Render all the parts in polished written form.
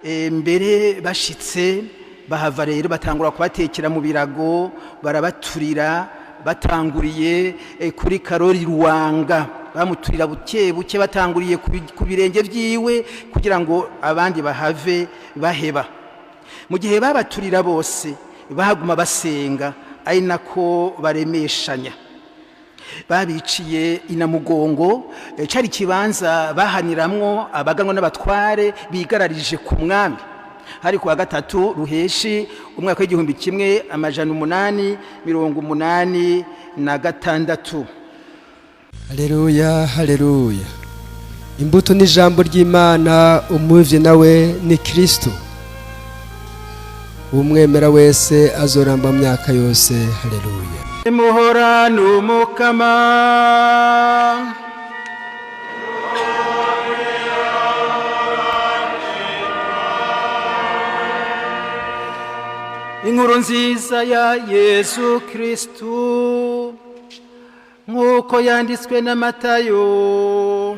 Mbere bashitse bahava rero batangura kubatekera mu birago, barabaturira batanguriye kuri Karori Ruwanga, bamuturira buke buke batanguriye ku birenge vyiwe kugira ngo abandi bahave baheba. Mu gihe babaturira bose baguma basenga, ari nako baremeshanya. Babiciye inamugongo, cari ikibanza bahaniramwo abaganwa n'abatware bigararije ku mwami. Hari kuwa gatatu ruheshi umwaka w'1886. Haleluya, haleluya! Imbuto ni ijambo ry'Imana, umuvyi nawe ni Kristo. Umwemera wese azoramba mu myaka yose. Haleluya! Muhorana Umukama. Inkuru nziza ya Yesu Kristu nk'uko yanditswe na Matayo.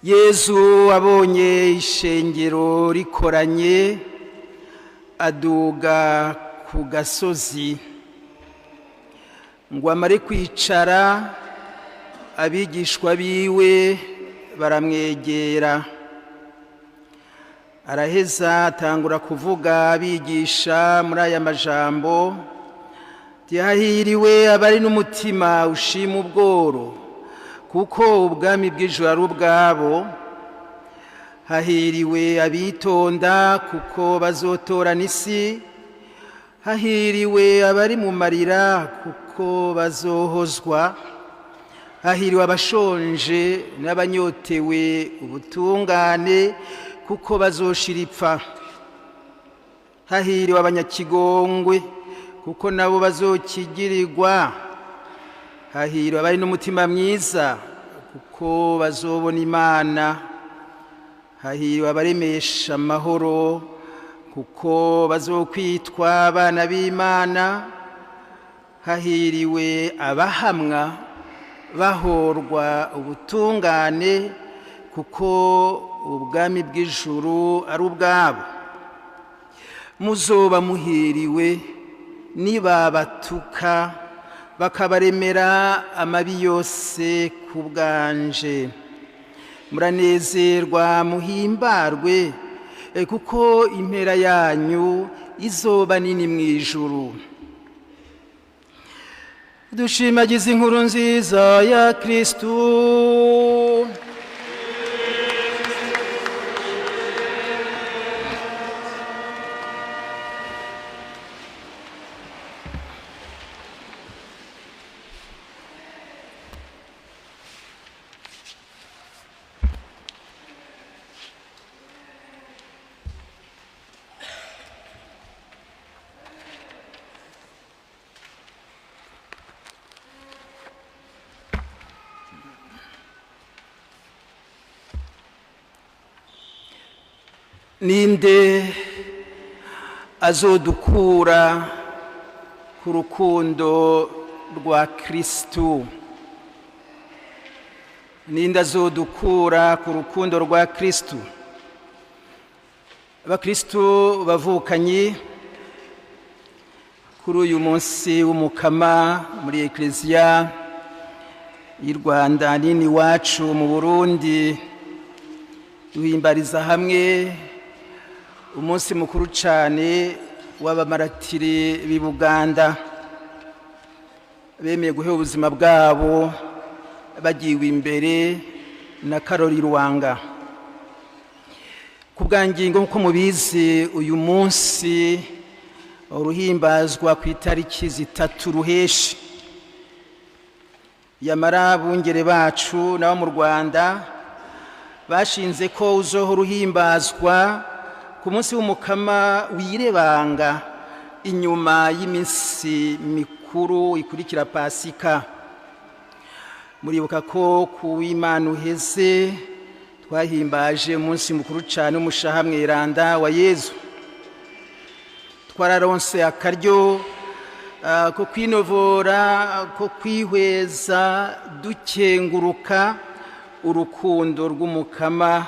Yezu abonye ishengero rikoranye, aduga ku gasozi ngo amare kwicara, abigishwa biwe baramwegera. Araheza atangura kuvuga abigisha muri aya majambo: "Hahiriwe abari n'umutima ushima ubworo, kuko ubwami bw'ijuru ari ubwabo. Hahiriwe abitonda, kuko bazotorana isi. Hahiriwe abari mu marira, kuko bazohozwa. Hahiriwe abashonje n'abanyotewe ubutungane, kuko bazoshira ipfa. Hahiriwe abanyakigongwe, kuko nabo bazokigirirwa. Hahiriwe abari n'umutima mwiza, kuko bazobona Imana. Hahiriwe abaremesha amahoro, kuko bazokwitwa abana b'Imana. Hahiriwe abahamwa bahorwa ubutungane, kuko ubwami bw'ijuru ari ubwabo. Muzoba muhiriwe nibabatuka bakabaremera amabi yose ku bwanje. Muranezerwa muhimbarwe, kuko impera yanyu izoba nini mu ijuru." Dushimagiza inkuru nziza ya Kristu. Ninde azodukura ku rukundo rwa Kristu? Ninde azodukura ku rukundo rwa Kristu? Abakristu bavukanyi, kuri uyu munsi w'Umukama muri Ekleziya y'u Rwanda nini iwacu mu Burundi, duhimbariza hamwe umunsi mukuru cyane w'abamaratiri b'i Buganda bemeye guheba ubuzima bwabo bagiwe imbere na Karori Ruwanga. Ku bwa ngingo, nk'uko mubizi, uyu munsi uruhimbazwa ku itariki 3 ruheshi. Yamara bungere bacu nabo mu Rwanda bashinze ko uzohora uhimbazwa ku munsi w'Umukama wirebanga inyuma y'iminsi mikuru ikurikira Pasika. Muribuka ko ku w'Imana uheze twahimbaje umunsi mukuru cyane w'umushaha mweranda wa Yezu. Twararonse akaryo ko kwinovora, ko kwihweza dukenguruka urukundo rw'Umukama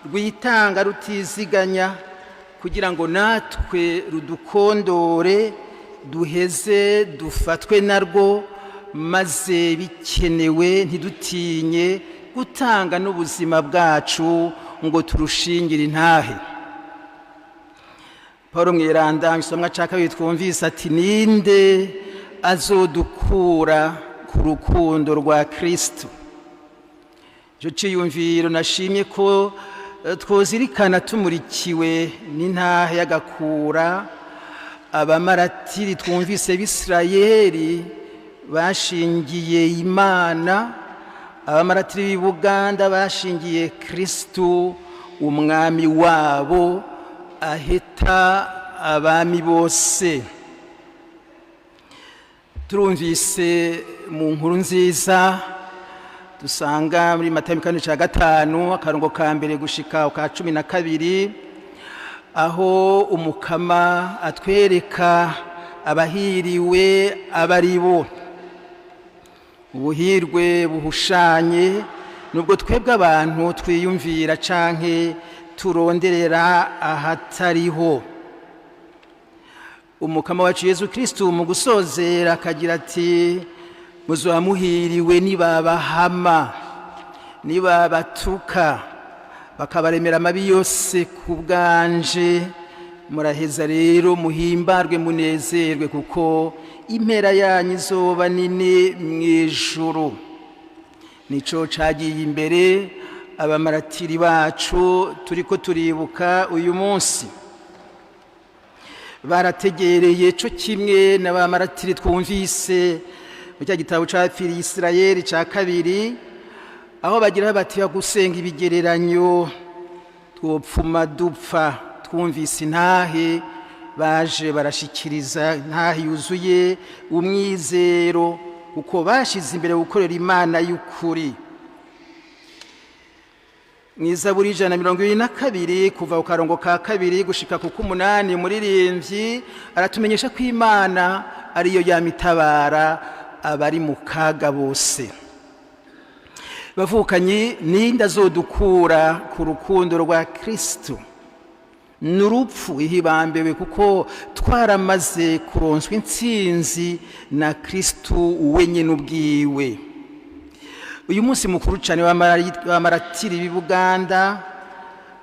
rwitanga rutiziganya, kugira ngo natwe rudukondore, duheze dufatwe narwo, maze bikenewe ntidutinye gutanga n'ubuzima bwacu ngo turushingire intahe. Paul Mweranda, isomwa ca kabiri twumvise, ati: "Ninde azodukura ku rukundo rwa Kristo?" Ico ciyumviro nashimye ko twozirikana tumurikiwe n'intahe y'agakura abamaratiri twumvise b'Isirayeli bashingiye Imana, abamaratiri b'i Buganda bashingiye Kristu, umwami wabo aheta abami bose. Turumvise mu nkuru nziza dusanga muri Matayo kane ca 5, akarongo ka 1 gushika ka 12, aho Umukama atwereka abahiriwe abari bo. Ubuhirwe buhushanye nubwo twebwe abantu twiyumvira canke turonderera ahatariho. Umukama wacu Yezu Kristu mu gusozera akagira ati: "Muzoba muhiriwe nibabahama, nibabatuka, bakabaremera amabi yose ku bwanje. Muraheza rero muhimbarwe, munezerwe, kuko impera yanyu izoba nini mu ijuru." Nico cagiye imbere abamaratiri bacu turiko turibuka uyu munsi. Barategereye co kimwe n'abamaratiri twumvise mu cya gitabo capfiriye Isirayeli ca kabiri, aho bagira bati: "Gusenga ibigereranyo twopfuma dupfa." Twumvise intahe baje barashikiriza, intahe yuzuye umwizero, kuko bashize imbere gukorera Imana y'ukuri. Mu Izaburi 122, kuva ku karongo ka 2 gushika ku 8, umuririmbyi aratumenyesha ko Imana ariyo yamitabara abari mu kaga bose. Bavukanyi, ninde azodukura ku rukundo rwa Kristo? Ni urupfu ihibambewe, kuko twaramaze kuronswa intsinzi na Kristo wenyine ubwiwe. Uyu munsi mukuru cyane w'abamaratiri b'i Buganda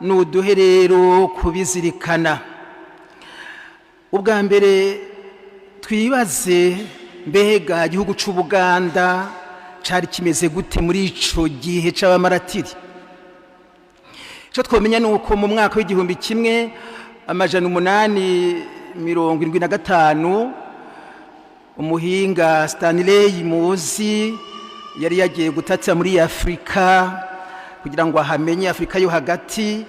ni uduhe rero kubizirikana. Ubwa mbere twibaze: mbega igihugu cy'Ubuganda cyari kimeze gute muri ico gihe c'abamaratiri? Icyo twamenya ni uko mu mwaka w'1875, umuhinga Stanley muzi yari yagiye gutatsa muri Afurika kugira ngo ahamenye Afurika yo hagati.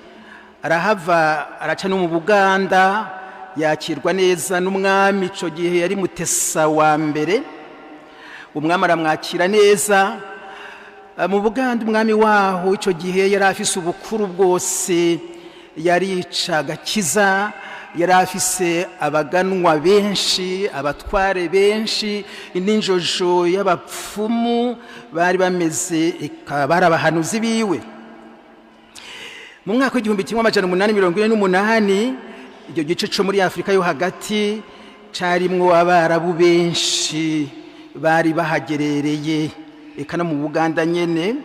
Arahava araca no mu Buganda, yakirwa neza n'umwami icyo gihe yari Mutesa wa 1. Umwami aramwakira neza. Mu Buganda, umwami waho icyo gihe yari afise ubukuru bwose, yarica agakiza, yari afise abaganwa benshi, abatware benshi n'injojo y'abapfumu bari bameze bari abahanuzi biwe. Mu mwaka w'1848, icyo gice cyo muri Afurika yo hagati carimwo Abarabu benshi bari bahagerereye, eka no mu Buganda nyene.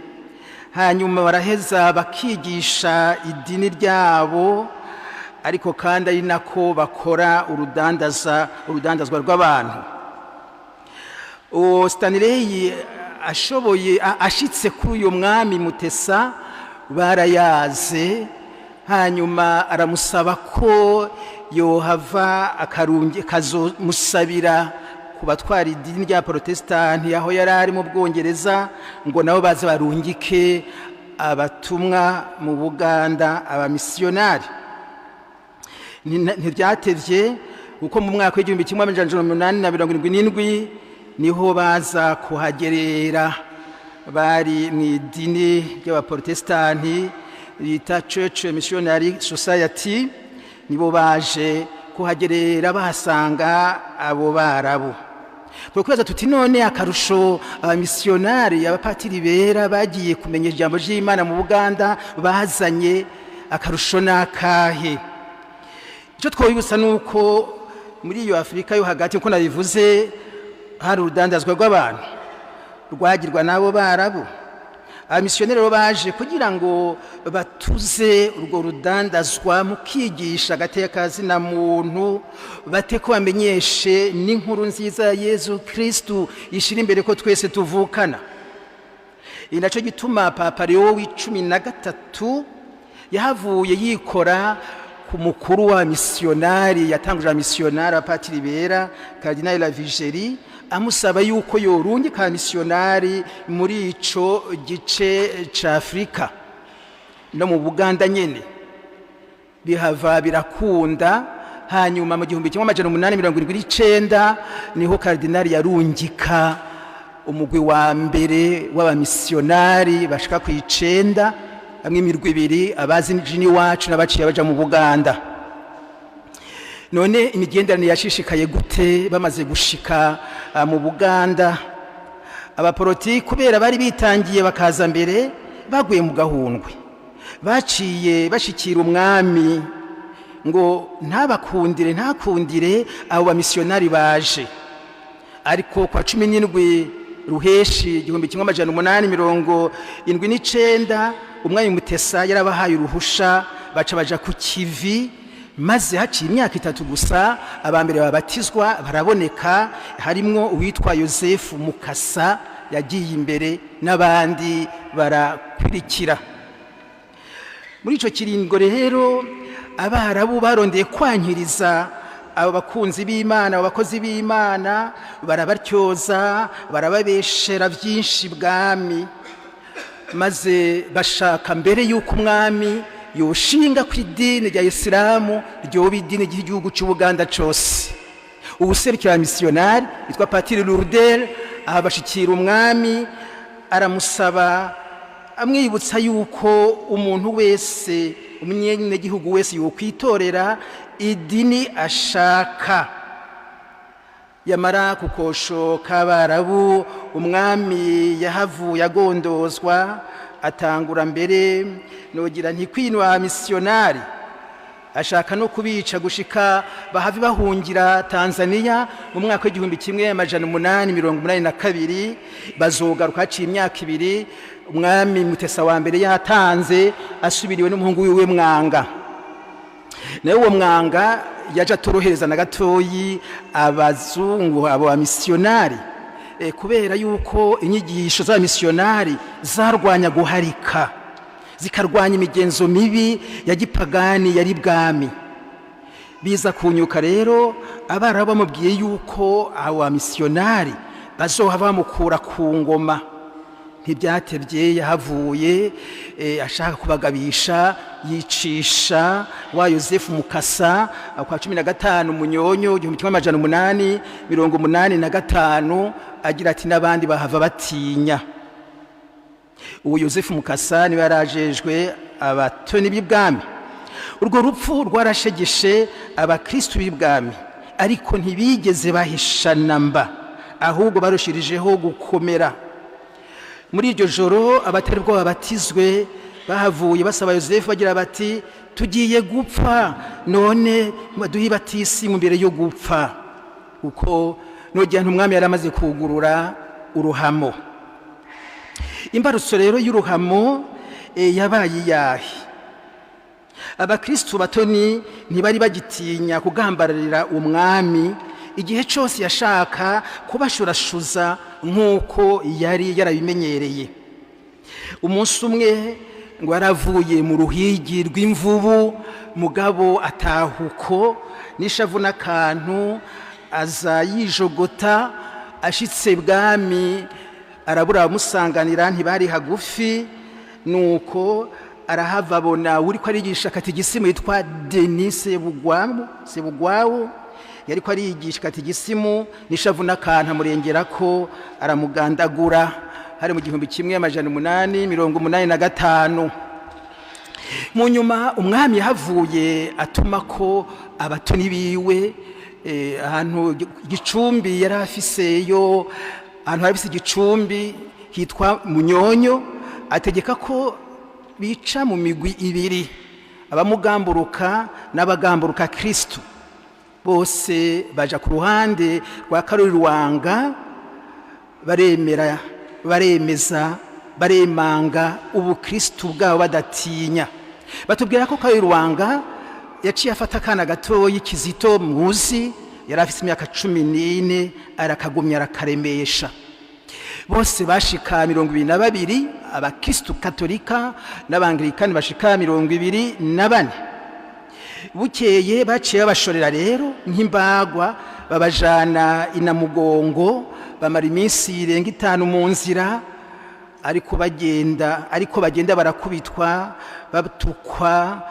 Hanyuma baraheza bakigisha idini ryabo, ariko kandi ari nako bakora urudandazwa rw'abantu. Uwo Stanley ashoboye ashitse kuri uyu mwami Mutesa, barayaze, hanyuma aramusaba ko yohava kazomusabira ku batwara idini rya Protesitanti aho yari ari mu Bwongereza, ngo nabo baze barungike abatumwa mu Buganda, abamisiyonari. Ntibyatevye, kuko mu mwaka w'1877 niho baza kuhagerera. Bari mu idini ry'abaprotesitanti bita Church Missionary Society, nibo baje kuhagerera, bahasanga abo Barabu. Twakwibaza tuti: none akarusho abamisiyonari, abapatiri bera bagiye kumenya ijambo ry'Imana mu Buganda bazanye, akarusho n'akahe? Icyo twabibutsa ni uko muri iyo Afurika yo hagati, uko nabivuze, hari urudandazwa rw'abantu rwagirwa n'abo Barabu. Abamisiyoneri rero baje kugira ngo batuze urwo rudandazwa mu kwigisha agateka na muntu, bate ko bamenyeshe n'inkuru nziza ya Yezu Kirisitu ishyira imbere ko twese tuvukana. Iyi nacyo gituma Papa Leo wa 13 yahavuye yikora ku mukuru wa misiyonari yatanguje misiyonari, abapatiri bera, Cardinal Lavigeri, amusaba yuko yorungika misiyonari muri ico gice ca Afurika no mu Buganda nyene. Bihava birakunda. Hanyuma mu 1879 niho Cardinal yarungika umugwi wa mbere w'abamisiyonari bashika ku 9, hamwe imirwi ibiri, abazi n'iwacu n'abaciye baja mu Buganda. None imigenderanire yashishikaye gute bamaze gushika mu Buganda? Abaporoti, kubera bari bitangiye bakaza mbere, baguye mu gahundwe. Baciye bashikira umwami ngo ntabakundire, ntakundire abo bamisiyonari baje. Ariko kwa 17 Ruheshi 1879, umwami Mutesa yarabahaye uruhusha, baca baja ku kivi. Maze haciye imyaka 3 gusa, abambere babatizwa baraboneka, harimwo uwitwa Yosefu Mukasa yagiye imbere, n'abandi barakurikira. Muri icyo kiringo rero, Abarabu barondeye kwankiriza abo bakunzi b'Imana, abo bakozi b'Imana, barabaryoza, barababeshera byinshi bwami, maze bashaka mbere y'uko umwami yoshinga ku idini rya Isilamu ryoba idini ry'igihugu cy'Ubuganda cyose. Ubuserukira misiyonari yitwa Patiri Lourdel aha bashikira umwami, aramusaba, amwibutsa yuko umuntu wese, umunyegihugu wese, yokwitorera idini ashaka. Yamara kukosho k'Abarabu, umwami yahavuye agondozwa, atangura mbere nogira ntikwinwa misiyonari, ashaka no kubica, gushika bahave bahungira Tanzania mu mwaka w'1882. Bazogaruka haciye imyaka 2, umwami Mutesa wa mbere yatanze, asubiriwe n'umuhungu wiwe Mwanga. Nawe uwo Mwanga yaje atorohereza na gatoyi abazungu, abo bamisiyonari, kubera yuko inyigisho z'abamisiyonari zarwanya guharika, zikarwanya imigenzo mibi ya gipagani yari bwami. Biza kunyuka rero, Abarabu bamubwiye yuko abo bamisiyonari bazohava bamukura ku ngoma. Ntibyatebye, yahavuye ashaka kubagabisha, yicisha wa Yosefu Mukasa kwa 15 Munyonyo 1885, agira ati: n'abandi bahava batinya. Uwo Yosefu Mukasa niwe yarajejwe abatoni b'ibwami. Urwo rupfu rwarashegeshe abakristu b'ibwami, ariko ntibigeze bahishana mba, ahubwo barushirijeho gukomera. Muri iryo joro, abatari bwo babatizwe bahavuye basaba Yosefu, bagira bati: tugiye gupfa, none baduhe ibatisimu mbere yo gupfa, kuko nogira umwami yari amaze kugurura uruhamo. Imbarutso rero y'uruhamo yabaye iyahe? Abakristu batoni ntibari bagitinya kugambararira umwami igihe cyose yashaka kubashurashuza, nk'uko yari yarabimenyereye. Umunsi umwe ngo yaravuye mu ruhigi rw'imvubu, mugabo atahuko n'ishavu n'akantu, aza yijogota. Ashitse bwami, arabura abamusanganira, ntibari hagufi. Nuko arahava abona uri ko arigisha katigisimu yitwa Denis Sebugwawo, yari ko arigisha katigisimu, n'ishavu n'akantu amurengera ko aramugandagura. Hari mu 1885. Mu nyuma umwami yahavuye atuma ko abatoni biwe. Ahantu Gicumbi yari afiseyo, ahantu hari afise Gicumbi hitwa Munyonyo, ategeka ko bica mu migwi ibiri, abamugamburuka n'abagamburuka Kristu. Bose baja ku ruhande rwa Karori Ruwanga, baremera, baremeza, baremanga ubukristu bwabo badatinya. Batubwira ko Karori Ruwanga yaciye afata akana gatoyi, Kizito muzi, yari afite imyaka 14, arakagumya, arakaremesha. Bose bashika 22, abakristu katolika n'abangirikani bashika 24. Bukeye baciye babashorera rero nk'imbagwa, babajana Inamugongo, bamara iminsi irenga 5 mu nzira, ariko bagenda barakubitwa, batukwa,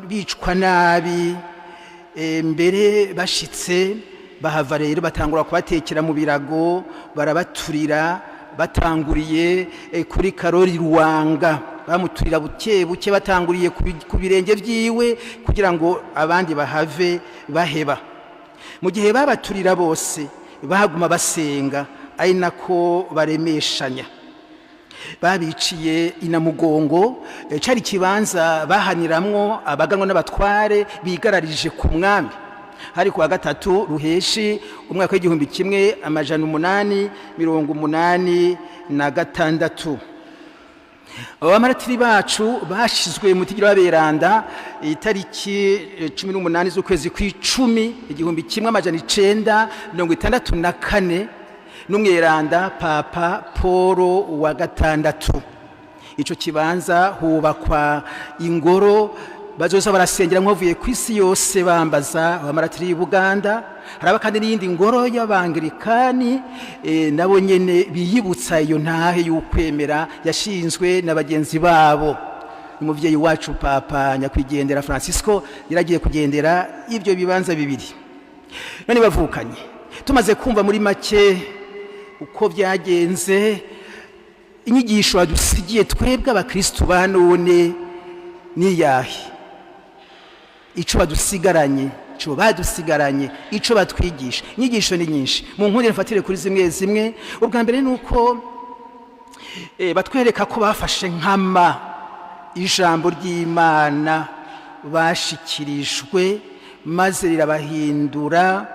bicwa nabi. Mbere bashitse bahava rero batangura kubatekera mu birago, barabaturira, batanguriye kuri Karori Ruwanga. Bamuturira buke buke, batanguriye ku birenge vyiwe, kugira ngo abandi bahave baheba. Mu gihe babaturira, bose baguma basenga, ari nako baremeshanya. Babiciye Inamugongo, cari ikibanza bahaniramwo abaganwa n'abatware bigararije ku mwami. Hari kuwa gatatu ruheshi, umwaka w'1886. Abo bamaratiri bacu bashizwe mu Tigiri w'Aberanda itariki 18 z'ukwezi kw'icumi, 1964, n'umweranda Papa Paul wa gatandatu. Ico kibanza hubakwa ingoro bazoza barasengera bavuye ku isi yose bambaza abamaratiri y'Ubuganda. Haraba kandi n'iyindi ngoro y'Abangirikani, nabo nyene biyibutsa iyo ntahe y'ukwemera yashinzwe na bagenzi babo. Umuvyeyi wacu Papa nyakwigendera Francisco yaragiye kugendera ibyo bibanza bibiri. None bavukanye, tumaze kumva muri make uko byagenze, inyigisho badusigiye twebwe abakristu ba none niyahe? Ico badusigaranye, ico badusigaranye, ico batwigisha, inyigisho ni nyinshi. Mu nkundire mfatire kuri zimwe zimwe. Ubwa mbere ni uko batwereka ko bafashe nkama ijambo ry'Imana bashikirijwe, maze rirabahindura,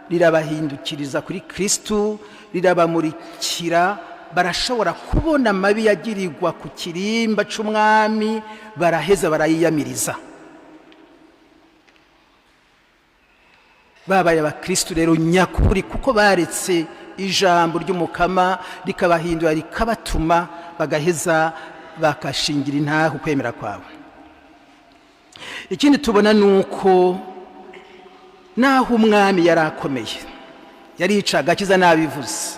rirabahindukiriza kuri Kristu, rirabamurikira, barashobora kubona amabi yagirirwa ku kirimba c'umwami, baraheza barayiyamiriza. Babaye abakristu rero nyakuri, kuko baretse ijambo ry'Umukama rikabahindura, rikabatuma bagaheza bakashingira intahe ukwemera kwawe. Ikindi tubona ni uko naho umwami yari akomeye, yaricaga akiza nabivuze,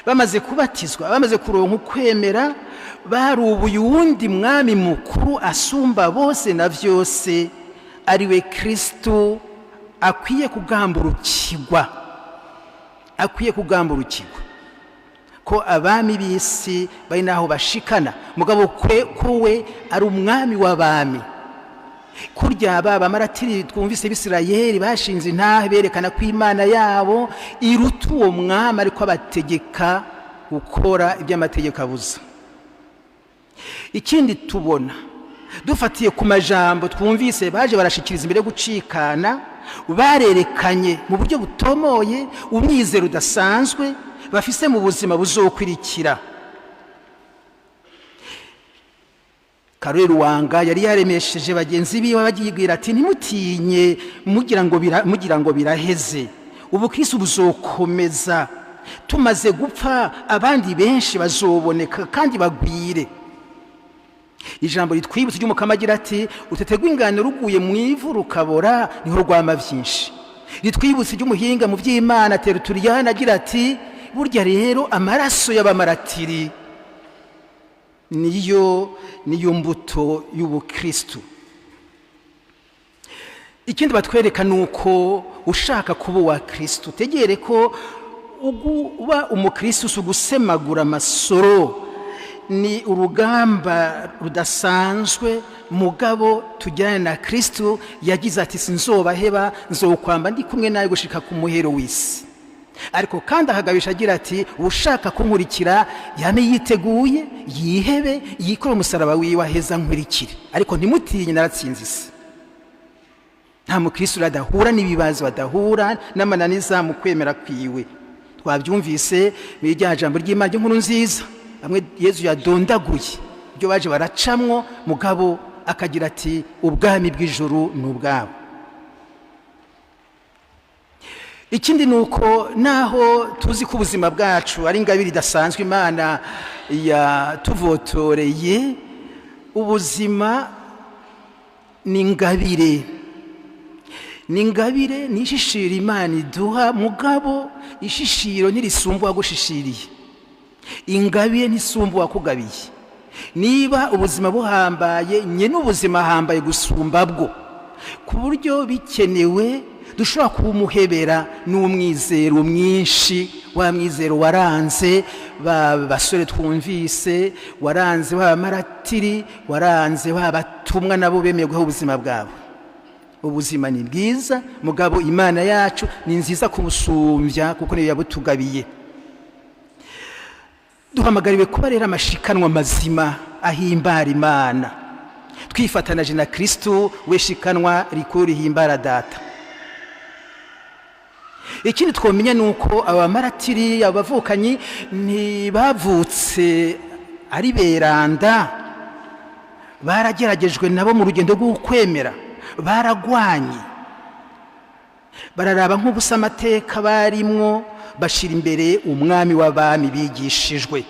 bamaze kubatizwa, bamaze kuronka ukwemera, barubuye uwundi mwami mukuru asumba bose na vyose, ariwe Kristu, akwiye kugamburukirwa, akwiye kugamburukirwa, ko abami b'isi bari naho bashikana, mugabo kwe ko we ari umwami w'abami. Kurya ba bamaratiri twumvise b'Isirayeli bashinze intahe berekana ko Imana yabo iruta uwo mwami, ariko abategeka gukora ibyo amategeko abuza. Ikindi tubona dufatiye ku majambo twumvise baje barashikiriza imbere yo gucikana, barerekanye mu buryo butomoye umwizero udasanzwe bafise mu buzima buzokwirikira. Karori Ruwanga yari yaremesheje bagenzi biwe, bagibwira ati: "Ntimutinye mugira ngo biraheze, ubukristo buzokomeza. Tumaze gupfa, abandi benshi bazoboneka kandi bagwire." Ijambo ritwibutsa ry'Umukama agira ati: "Utete rw'ingano ruguye mu ivu rukabora, niho rwama byinshi." Ritwibutsa iry'umuhinga mu by'Imana Terutuliyani agira ati: "Burya rero amaraso y'abamaratiri niyo mbuto y'ubukristu." Ikindi batwereka ni uko ushaka kuba uwa Kristu, tegere ko uba umukristu si ugusemagura amasoro, ni urugamba rudasanzwe. Mugabo tujyane na Kristo yagize ati: "Sinzobaheba, nzokwamba ndi kumwe nawe gushika ku muhero w'isi." Ariko kandi ahagabisha agira ati: "Ushaka kunkurikira yame yiteguye, yihebe, yikore umusaraba wiwe, aheza nkurikire. Ariko ntimutinye, naratsinze isi." Nta mukristo adahura n'ibibazo, adahura n'amananiza mu kwemera kwiwe. Twabyumvise muri rya jambo ry'Imana ry'inkuru nziza, bamwe Yezu yadondaguye ibyo baje baracamwo, mugabo akagira ati: "Ubwami bw'ijuru ni ubwabo." Ikindi ni uko naho tuzi ko ubuzima bwacu ari ingabire idasanzwe Imana yatuvotoreye, ubuzima ni ingabire, ni ingabire, ni ishishiro Imana iduha. Mugabo ishishiro ntirisumba uwagushishiriye, ingabire ntisumba uwakugabiye. Niba ubuzima buhambaye, nye n'ubuzima ahambaye gusumba bwo, ku buryo bikenewe dushobora kuwumuhebera n'umwizero mwinshi, wa mwizero waranze ba basore twumvise, waranze ba maratiri, waranze ba batumwa nabo bemeye guha ubuzima bwabo. Ubuzima ni bwiza, mugabo Imana yacu ni nziza kubusumbya, kuko niyo yabutugabiye. Duhamagariwe kuba rero amashikanwa mazima ahimbara Imana, twifatanaje na Kristo we shikanwa rikuru rihimbara Data. Ikindi twamenya ni uko abamaratiri, abavukanyi, ntibavutse ari beranda. Barageragejwe nabo mu rugendo rw'ukwemera, baragwanye, bararaba nk'ubusa amateka barimwo, bashira imbere Umwami w'abami bigishijwe.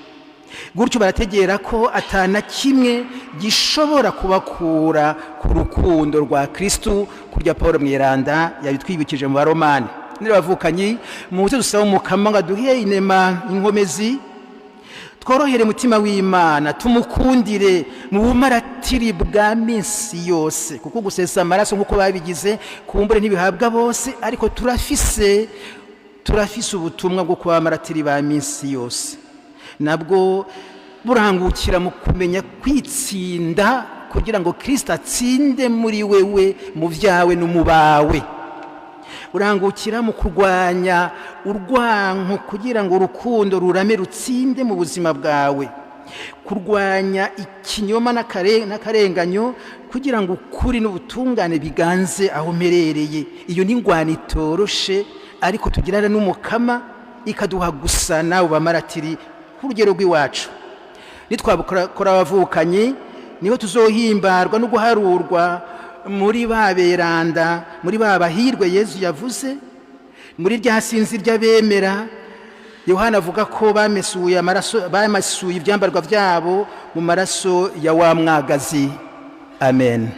Gutyo barategera ko atana kimwe gishobora kubakura ku rukundo rwa Kristu, kurya Paul Mweranda yabitwibukije mu Baromani. Niba bavukanyi, muze dusaba Umukama ngo aduhe inema, inkomezi, tworohere umutima w'Imana, tumukundire mu bumaratiri bwa minsi yose, kuko gusesa amaraso nk'uko babigize kumbure ntibihabwa bose, ariko turafise ubutumwa bwo kuba abamaratiri ba minsi yose. Nabwo burangukira mu kumenya kwitsinda kugira ngo Kirisito atsinde muri wewe, mu byawe no mu bawe. Urangukira mu kurwanya urwanko kugira ngo urukundo rurame, rutsinde mu buzima bwawe, kurwanya ikinyoma n'akarenganyo kugira ngo ukuri n'ubutungane biganze aho mperereye. Iyo ni ingwano itoroshe, ariko tugirana n'Umukama, ikaduha gusa nawe bamaratiri ku rugero rw'iwacu. Nitwabukora, abavukanyi, niho tuzohimbarwa no guharurwa muri ba beranda, muri ba bahirwe Yezu yavuze muri rya sinzi ry'abemera. Yohana avuga ko bamesuye amaraso, bamesuye ibyambarwa byabo mu maraso ya wa mwagazi. Amen.